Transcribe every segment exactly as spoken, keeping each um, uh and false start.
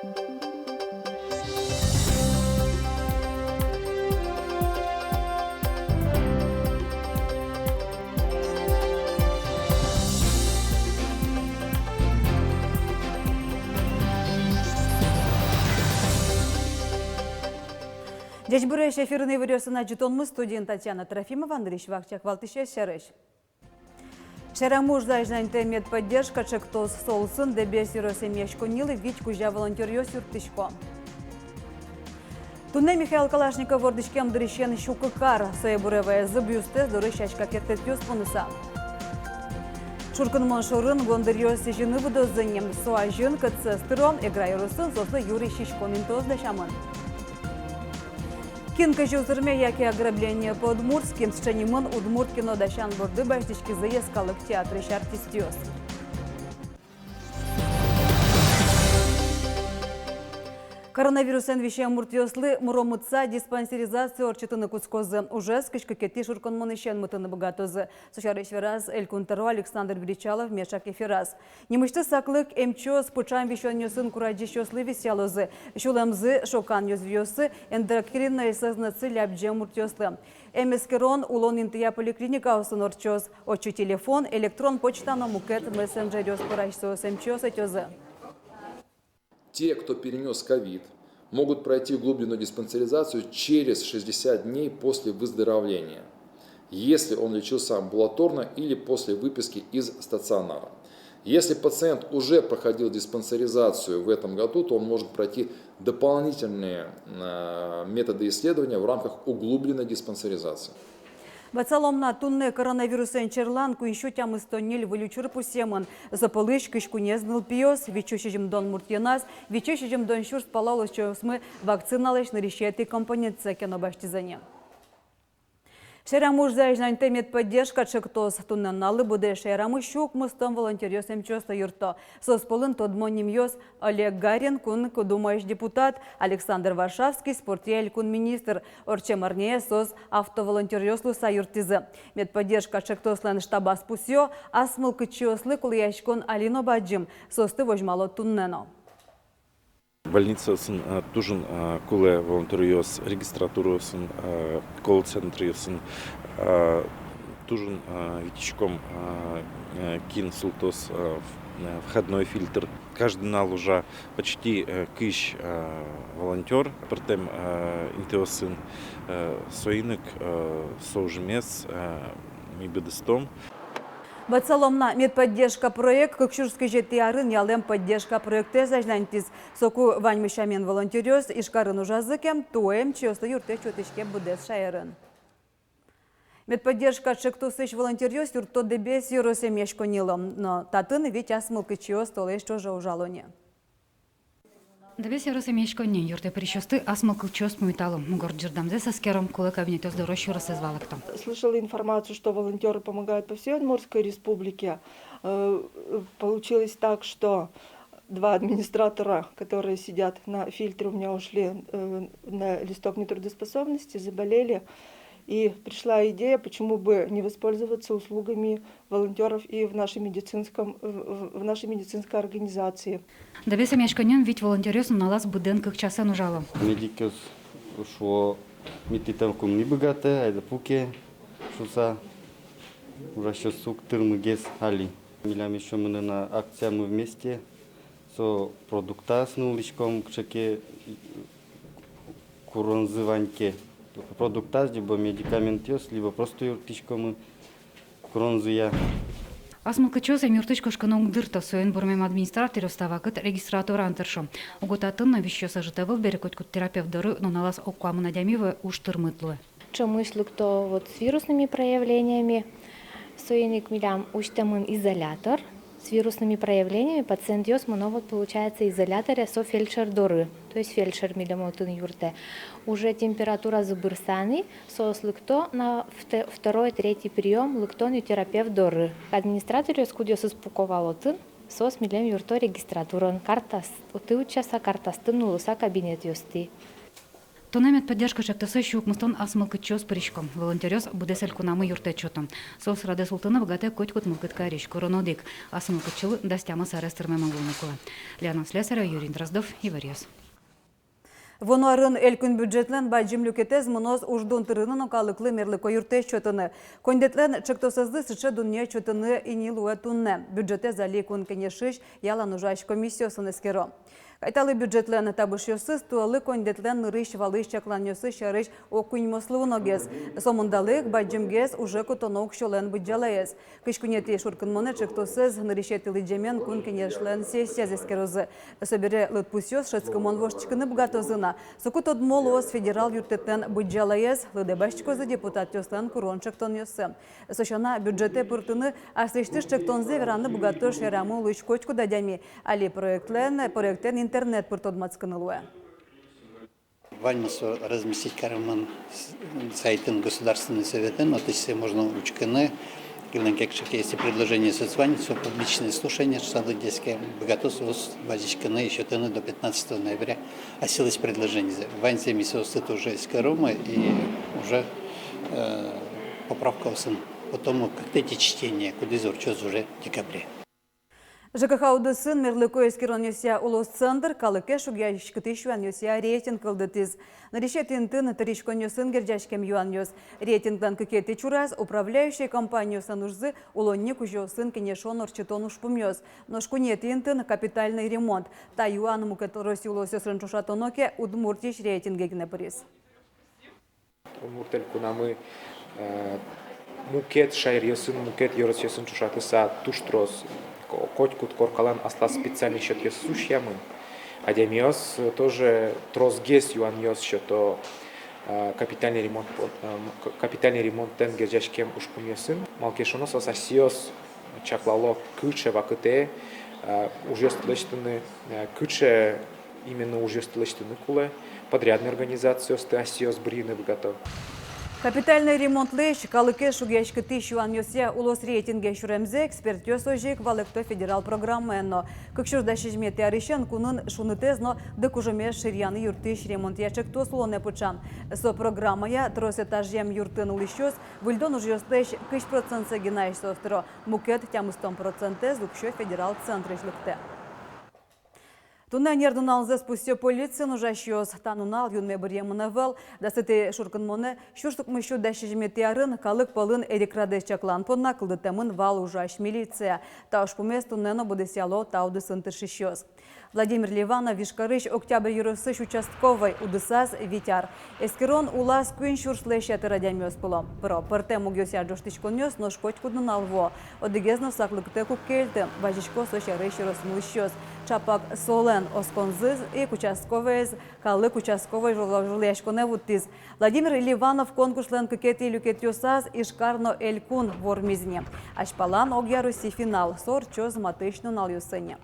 Ӟечбуресь! Эфирын иворъёсын ӝытонмы, студиын Татьяна Трофимова. Нырысь вакчияк валтӥсез сярысь. Шаерамы ужзэ азьланьтэ «Медподдержка» ӵектос. Со улсын Дэбес ёрос эмъяськоннилы вить кузя волонтёръёс юрттӥсько. Туннэ Михаил Калашников вордӥськем дырысен сю кык ар. Сое буре ваизы бюстэз доры сяська керттэтъёс поныса. Шуркынмон шорын гондыръёс сӥзьыны выдозы ни. Со азьын кӧтсэс тыро. Эгра ёросын соослы юри сиськон интыос дасямын. Кин кызьы узырме яке «Ограбление по-удмуртски». Сыӵе нимын удмурт кино дасян борды басьтӥськизы Йӧскалык театрысь артистъёс. Коронавирусэн висем муртъёслы муромытса диспансеризация ортчытыны кутскозы. Ужез кызь кыкетӥ шуркынмонысен мытыны быгатозы. Со сярысь вераз Элькун тӧро Александр Бречалов меӵак эфираз. Нимысьтыз саклык эмчиос пыӵам висёнъёсын курадӟисьёслы висъялозы. Сюлэмзы шокан ёзвиосы, эндокринной сӧзнэтсы лябӟем муртъёслы. Эмэскерон улон интыя поликлиникаосын ортчоз. Отчы телефон, электрон почта но мукет мессенджеръёс пӧрасьсэос эмчиос ӧтёзы. Те, кто перенёс ковид, могут пройти углубленную диспансеризацию через шестьдесят дней после выздоровления, если он лечился амбулаторно или после выписки из стационара. Если пациент уже проходил диспансеризацию в этом году, то он может пройти дополнительные, э, методы исследования в рамках углубленной диспансеризации. Ватсалом на, туннэ коронавирусэн черлан куинь сю тямыстон ньыль выль учыр пусъемын. Со пӧлысь кызь куинез нылпиос, витьсю сизьымдон мурт йӧназ, витьсю сизьымдон сюрс пала улӥсьёсмы вакциналэсь нырысетӥ компонентсэ ке но басьтӥзы ни. Шаерамы ужзэ азьланьтэ «Медподдержка» ӵектос. Туннэ нуналлы быдэс шаерамы сю укмыстон волонтёръёс эмчиослы юртто. Соос пӧлын тодмо нимъёс: Олег Гарин, Кун Думаысь депутат, Александр Варшавский, спортъя элькун министр. Ортчем арняе соос автоволонтёръёс луыса юрттӥзы. «Медподдержка» ӵектослэн штабаз пусъё: ас мылкыдчиослы кулэяськон али но бадӟым, соосты возьмало туннэ но. Больницаосын, э, туж ик, э, кулэ волонтёръёс, регистратураосын, э, колл-центръёсын, э, туж ик, э, витиськом, э, э, кин султоз, э, в-, э, входной фильтр. Каждый нунал ужа почти, э, кызь, э, волонтёр пӧртэм, э, интыосын, э, соин ик, э, со ужмес, э, ми быдэстом. Ватсалом на, «Медподдержка» проект кык сюрс кызетӥ арын ялэм «Поддержка» проектэз азьланьтӥз. Соку ваньмыз сямен волонтёръёс Ижкарын ужазы ке, туэ эмчиослы юрттэт сётӥське быдэс шаерын. «Медподдержка» ӵектосысь волонтёръёс юртто Дэбес ёрос эмъяськоннилы но. Татын вить ас мылкыдчиос толэзь ӵоже ужало ни. Дэбес ёрос эмъяськоннин юртэ пырисьёсты ас мылкыдчиос пумитало. Мугор ӟырдамзэс эскером, кулэ кабинетъёс дорозь сюресэз валэкто. Слышала информацию, что волонтёры помогают по всей Удмуртской Республике. Э, получилось так, что два администратора, которые сидят на фильтре, у меня ушли, э, на листок нетрудоспособности, заболели. И пришла идея, почему бы не воспользоваться услугами волонтёров и в нашей медицинском, в, в, в нашей медицинской организации. Дэбес эмъяськоннин вить волонтёръёс нуналаз быдэн кык часэн ужало. Медикъёс шуо, ми тӥтэм кунмы быгатэ, айда пуке шуса. Ужасьёс уг тырмы гес али. Милям ещё мынэ на акция «Мы вместе». Со продуктаз нуллӥськом, кыӵе ке куронзы вань ке. Продуктаз, либо медикаментъёс, либо просто юрттӥськомы куронзыя. Ас мылкыдчиос эмъюртысь кошкыны уг дырто, соин бурмем администраторъёс та вакыт регистратураын тыршо. Уго татын но висисьёс ӧжыт ӧвӧл бере, котькуд терапевт доры нуналаз ог куамын адями вуэ, уж тырмыт луэ. Ӵемысь лыкто вот с вирусными проявлениями, соин ик милям усьтэмын изолятор. С вирусными проявлениями пациентъёс мыно вот, получается, изоляторе со фельдшер доры. То есть фельдшер милем отын юрттэ. Уже температуразы бырса ни, соос лыкто на вт-, второй, третий приём, лыкто ни терапевт доры. Администраторъёс, кудъёсыз пуко вал отын, соос милем юртто регистратураын, картаос-, отӥ утчаса, картаосты нуллыса кабинетъёстӥ. Туннэ «Медподдержка» ӵектосэ сю укмыстон ас мылкыдчиос пырисько. Волонтёръёс быдэс элькунамы юрттэт сёто. Соос радэ султыны быгатэ котькуд мылкыд карись. Куронэ одӥг: ас мылкыдчилы дас тямыс арес тырмемын луыны кулэ. Лена Слесарева, Юрий Дроздов, «Иворъёс». Вуоно арын элькун бюджетлэн бадӟым люкетэз мыноз уждун тырыны но калыклы мерлыко юрттэт сётыны. Коньдэтлэн ӵектосэзлы сыӵе дунъет сётыны ини луэ туннэ. Бюджетэз али Кун Кенешысь ялан ужась комиссиосын эскеро. Кайталы бюджетлэн табышъёсыз туэлы коньдэтлэн нырысь-валысь чакланъёсыз сярысь ог куиньмослы уногес. Сомындалык бадӟымгес уже кутоно уксёлэн быдӟалаез. Кызь куинетӥ шуркынмонэ ӵектосэз нырысетӥ лыдӟемен Кун Кенешлэн сессияз эскерозы. Собере лыдпусъёс шӧдскымон воштӥськыны быгатозы на. Соку тодмо луоз федерал юрттэтлэн быдӟалаез, лыдэ басьтӥськозы депутатъёслэн курон-ӵектонъёссы. Со сяна, бюджетэ пыртыны аслэсьтыз ӵектонзэ вераны быгатоз шаерамы улӥсь котькуд адями. Али проектлэн, проектэн интернет пыр тодматскыны луэ. Ваньмыз со разместить каремын с-, сайтын Государственный Советын, но отысь сое можно учкыны. Кылын кекшик, если предложение созвонить, со публичное слушание, что надо деске, быгатоз соос вазиськыны и сётыны до пятнадцатого ноября асьсэлэсь предложениезэ. Ваньзэ ми соосты тоже эскеромы и уже, э, поправкаосын потом как третье чтение, кудӥз ортчоз уже в декабре. ЖКХ удысын мерлыко эскеронъёсъя улосцентр калыкез шугъяськытӥсь юанъёсъя рейтинг кылдытӥз. Нырысетӥ интын тыриськонъёсын герӟаськем юанъёс. Рейтинглэн кыкетӥ чураз — управляющий компаниослэн ужзы, улонни кузёосын кенешон-ортчытон ужпумъёс. Нош куинетӥ интын — капитальный ремонт. Та юан мукет Россиысь улосъёсын ӵошатоно ке, Удмуртиысь рейтинге гинэ пыриз. Удмурт Элькунамы, э, мукет шаеръёсын, мукет ёросъёсын ӵошатыса, туж трос, ко-, котькуд коркалэн аслаз специальной счётъёсыз усьямын. Адямиос, э, тоже тросгес юанъёс сёто, э, капитальный ремонт пол-, э, м, к-, капитальный ремонтэн герӟаськем ужпумъёсын. Малы ке шуоно, соос асьсэос чаклало, кыӵе вакытэ, э, ужъёсты лэсьтыны, э, кыӵе именно ужъёсты лэсьтыны кулэ, подрядной организациосты асьсэос бырйыны быгато. Капитальной ремонтлэсь калыкез шугъяськытӥсь юанъёсъя улос рейтинге сюремзэ экспертъёс озьы ик валэкто федерал программаен но. Кык сюрс дас сизьыметӥ арысен кунын шунытэз но дыкужымез ширъяны юрттӥсь ремонтъя ӵектос улонэ пыӵа. Со программая трос этажъем юртын улӥсьёс выльдон ужъёслэсь кызь процентсэ гинэ асьсэос тыро, мукет тямыстон процентэз уксё федерал центрысь лыктэ. Туннэ ӧнер нуналзэс пусъё полициын ужасьёс. Та нунал юнме быръемын ӧвӧл. Дасэтӥ шуркынмонэ, сюрс укмыссю дас сизьыметӥ арын, калык пӧлын эрикрадэз чаклан понна кылдытэмын вал ужась милиция. Та ужпумез туннэ но быдэсъяло та удысын тыршисьёс. Владимир Ливанов Ижкарысь Октябрь ёросысь участковой, удысаз вить ар. Эскерон улаз куинь сюрслэсь ятыр адямиос пыро. Пыро пӧртэм мугъёсъя ӝожтӥськонъёс, нош котькуд нунал вуо. Одӥгез но сак лыктэ уг кельты, вазисько со сярысь ёросын улӥсьёс. Чапак солэн осконзы ик участковоез калык участковой вожвылъяськонэ вуттӥз. Владимир Ливанов конкурслэн кыкетӥ люкетъёсаз Ижкар но Элькун вормиз ни. Азьпалан огъяроссиысь финал, со ортчоз матысь нуналъёсы ни.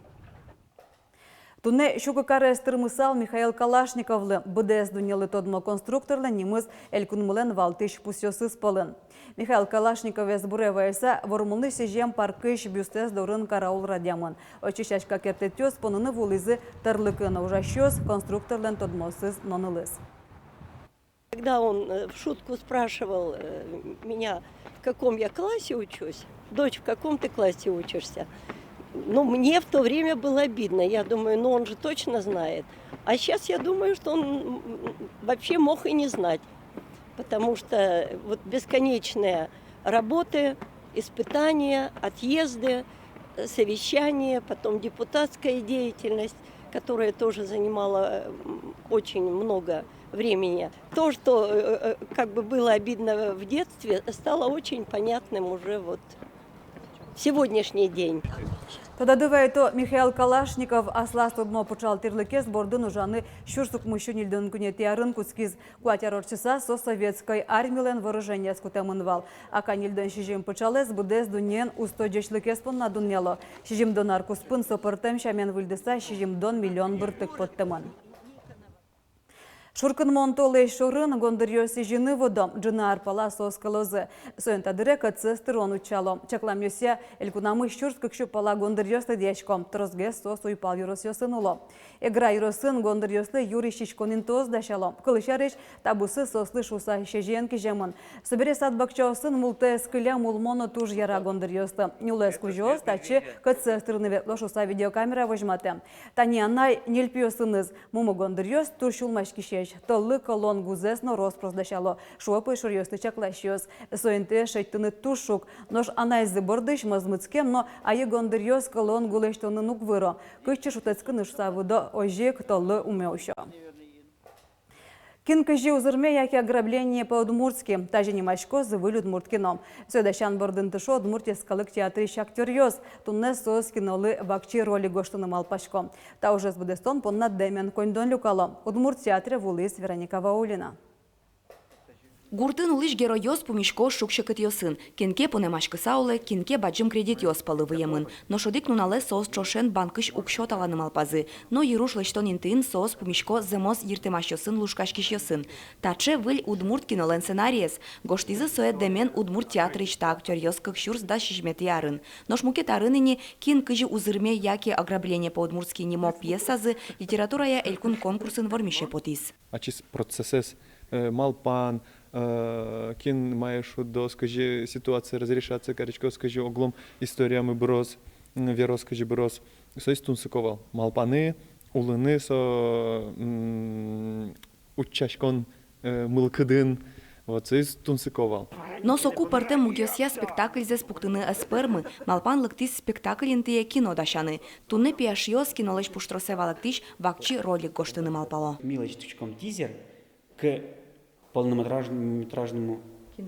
Туннэ сю кык арес тырмысал Михаил Калашниковлы. Быдэс дуннелы тодмо конструкторлэн нимыз элькунмылэн валтӥсь пусъёсыз пӧлын. Михаил Калашниковез буре вайыса, Вормонлы сӥзем паркысь бюстэз дорын караул радъямын. Отчы сяська кертэтъёс поныны вуылӥзы тӧрлыкын но ужасьёс, конструкторлэн тодмоосыз но нылыз. Когда он, э, в шутку спрашивал, э, меня, в каком я классе учусь: «Дочь, в каком ты классе учишься?» Ну, мне в то время было обидно. Я думаю, ну он же точно знает. А сейчас я думаю, что он, м, вообще мог и не знать. Потому что вот бесконечные работы, испытания, отъезды, э, совещания, потом депутатская деятельность, которая тоже занимала, м, очень много времени. То, что, э, э, как бы было обидно в детстве, стало очень понятным уже вот в сегодняшний день. Тодады вайто, Михаил Калашников аслаз тодмо пыӵал тӥрлыкез бордын ужаны сюрс укмыссю ньыльдон куинетӥ арын кутскиз. Куать ар ортчыса со Советской Армилэн вооружениез кутэмын вал. Ака ньыльдон сизьым пыӵалэз быдэс дуннеын усто ӟечлыкез понна дунъяло. Сизьымдон ар куспын со пӧртэм сямен выльдыса сизьымдон миллион быртык поттэмын. Шуркынмон толэзь шорын гондыръёс изьыны выдо, ӝыны ар пала соос кылозы. Соин та дыре кӧтсэс тырон утчало. Чакламъёсъя, элькунамы сюрс кык сю пала гондыръёс лыдъясько, тросгес соос уйпал ёросъёсын уло. Эгра ёросын гондыръёслы юри сиськон интыос дасяло. Кылсярысь, та бусы соослы шуса сезьыен киземын. Собере сад-бакчаосын мултэс кылем улмо но туж яра гондыръёслы. Нюлэс кузёос татчы кӧтсэс тырыны ветло шуса видеокамера возьматэ. Тани анай ньыль пиосыныз. Мумы гондыръёс туж сюлмаськисесь, тӧллы кӧлон гузэс но рос-прос дасяло, шуо пӧйшуръёсты чакласьёс. Со интые шедьтыны туж шуг. Нош анайзы бордысь мӧзмытскем но айы гондыръёс кӧлон гу лэсьтонын уг выро. Кытчы шутэтскыны шуса выдо, озьы ик тӧллы уме усё. «Кин кызьы узырме» яке «Ограбление по-удмуртски» — тазьы нимаськоз выль удмурт кино. Сое дасян бордын тыршо Удмурт йӧскалык театрысь актёръёс. Туннэ соос кинолы вакчи ролик гожтыны малпасько. Та ужез быдэстон понна дэмен коньдон люкало. Удмурт театре вуылӥз Вероника Ваулина. Гуртын улӥсь геройёс пумисько шуг-секытъёсын. Кин ке пунэмаськыса улэ, кин ке бадӟым кредитъёс пӧлы выемын. Нош одӥг нуналэ соос ӵошен банкысь уксё таланы малпазы. Но йыруж лэсьтон интыын соос пумисько зэмос йыртэмасьёсын лушкаськисьёсын. Таӵе выль удмурт кинолэн сценариез. Гожтӥзы сое дэмен Удмурт театрысь та актёръёс кык сюрс дас сизьыметӥ арын. Нош мукет арын ини «Кин кызьы узырме» яке «Ограбление по-удмуртски» нимо пьесазы литературая элькун конкурсын вормисе потӥз. Ачиз процессэз, э, малпан, э, кин мае шудоз, кызьы ситуация разрешаться кариськоз, кызьы оглом историямы быроз, м, вероз, кызьы быроз. Соиз тунсыко вал. Малпаны, улыны со, м, утчаськон, э, мылкыдын. Вот, соиз тунсыко вал. Но соку пӧртэм мугъёсъя спектакльзэс пуктыны ӧз пӧрмы. Малпан лыктӥз спектакль интые кино дасяны. Туннэ пияшъёс кинолэсь пуштросэ валэктӥсь вакчи ролик гожтыны малпало. Ми лэсьтӥськом тизер к полнометражному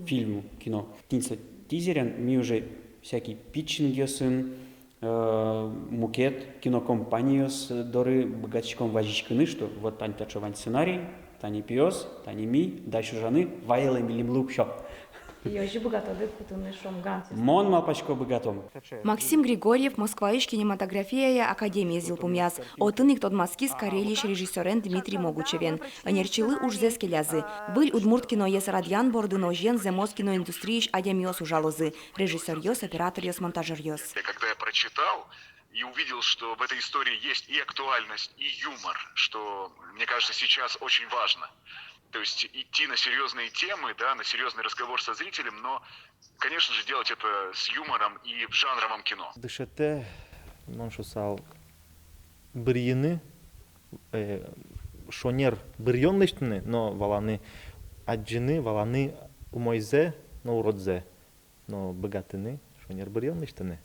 фильму, кино. Тӥни со тизерен ми уже всякий питчингъёсын, э, мукет кинокомпаниос доры быгатӥськом вазиськыны, что вот тани таӵе вань сценарий, тани пиос, тани ми, дась ужаны, вайылэ милемлы уксё. И озьы быгатоды кутыны, шуом, грант? Мон малпасько, быгатом. Максим Григорьев Москваысь кинематографияя академиез йылпумъяз. Отын ик тодматскиз Карелиысь режиссёрен Дмитрий Могучевен. Ӧнерчилы ужзэс келязы. Выль удмурт киноез радъян бордын озьыен зэмос киноиндустриысь адямиос ужалозы: режиссёръёс, операторъёс, монтажёръёс. Я когда я прочитал и увидел, что в этой истории есть и актуальность, и юмор, что, мне кажется, сейчас очень важно. То есть идти на серьёзные темы, да, на серьёзный разговор со зрителем, но, конечно же, делать это с юмором и в жанровом кино. Дышетэ, мон шуысал, бырйыны, э, шонер бырйон лэсьтыны, но валаны, адӟыны, валаны умойзэ но уродзэ, но быгатыны шонер бырйон лэсьтыны.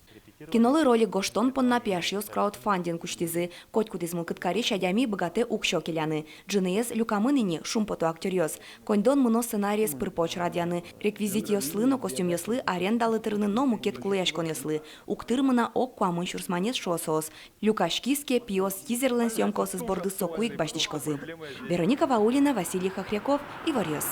Кинолы ролик гожтон понна пияшъёс краудфандинг усьтӥзы. Котькудӥз мылкыд карись адями быгатэ уксё келяны. Ӝыныез люкамын ини, шумпото актёръёс. Коньдон мыно сценариез пыр-поч радъяны, реквизитъёслы но костюмъёслы, арендалы тырыны но мукет кулэяськонъёслы. Уг тырмы на ог куамын сюрс манет, шуо соос. Люкаськиз ке, пиос тизерлэн съёмкаосыз борды соку ик басьтӥськозы. Вероника Ваулина, Василий Хохряков, «Иворъёс».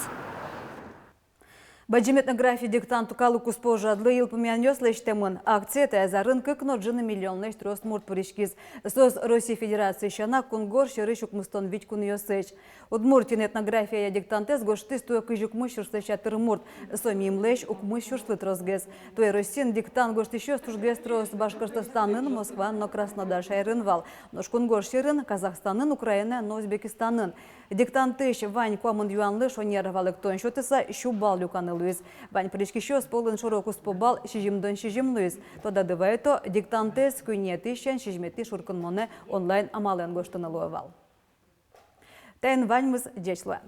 Бадӟым этнографи диктант калык куспо ужрадлы йылпумъянъёс лэсьтэмын. Акцие таяз арын кык но ӝыны миллионлэсь трос мурт пыриськиз. Соос Россия Федерацие сяна кунгож сьӧрысь укмыстон вить кунъёсысь. Удмуртиын этнография диктантэз гожтӥз туэ кызь укмыс сюрслэсь ятыр мурт. Со мимлэсь укмыс сюрслы тросгес. Туэ Россиын диктант гожтӥсьёс тужгес трос Башкортостанын, Москваын но Краснодар шаерын вал. Нош кунгож сьӧрын Казахстанын, Украинаын но Узбекистанын. Диктантысь вань куамын юанлы шонер валэктон сётыса, сю балл люканы луиз. Вань пыриськисьёс пӧлын шоро-куспо балл сизьымдон сизьым луиз. Тодады вайто, диктантэз куинетӥысен сизьыметӥ шуркынмонэ онлайн амалэн гожтыны луэ вал. Таин ваньмыз. Ӟеч луэ.